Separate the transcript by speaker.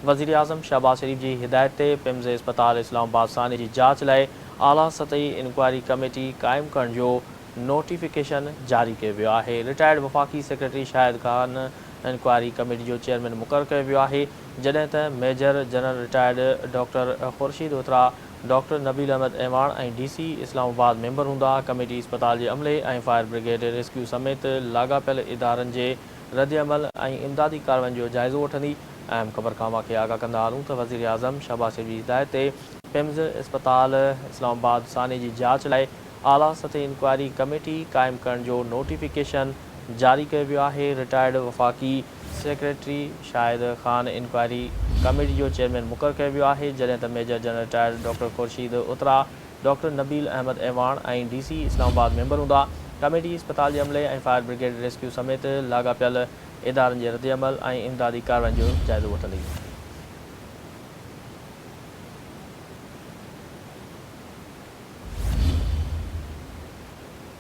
Speaker 1: وزيراعظم شهباز شريف جي هدايت تي پمز اسپتال اسلام آباد سانحي جي جاچ لاء اعليٰ سطحي انڪوائري ڪميٽي قائم ڪرڻ جو نوٽيفڪيشن جاري ڪيو ويو آهي. رٽائرڊ وفاقي سيڪريٽري شاهد خان انڪوائري ڪميٽي جو چيئرمين مقرر ڪيو ويو آهي، جڏهن ته major general retired doctor Khurshid Uthra, doctor Nabeel Ahmed Awan ۽ D C Islamabad member هوندا. ڪميٽي اسپتال جي عملي ۽ فائر برگيڊ ريسڪيو سميت لاڳاپيل ادارن جي ردعمل ۽ امدادي ڪارروائين جو جائزو وٺندي. اهم خبر کان اوهان کي آگاهه ڪندا هلون ته وزيراعظم شهباز شريف جي هدايت تي پمز اسپتال اسلام آباد سانحي جي جاچ لاء اعليٰ سطحي انڪوائري ڪميٽي قائم ڪرڻ جو نوٽيفڪيشن جاري ڪيو ويو آهي. رٽائرڊ وفاقي سيڪريٽري شاهد خان انڪوائري ڪميٽي جو چيئرمين مقرر ڪيو ويو آهي، جڏهن ته major general retired doctor Khurshid Uthra, doctor Nabeel Ahmed Awan ۽ D C Islamabad member هوندا. ڪميٽي اسپتال جي عملي ۽ فائر برگيڊ ريسڪيو سميت لاڳاپيل ادارن جي ردعمل ۽ امدادي ڪارروائين جو جائزو وٺندي.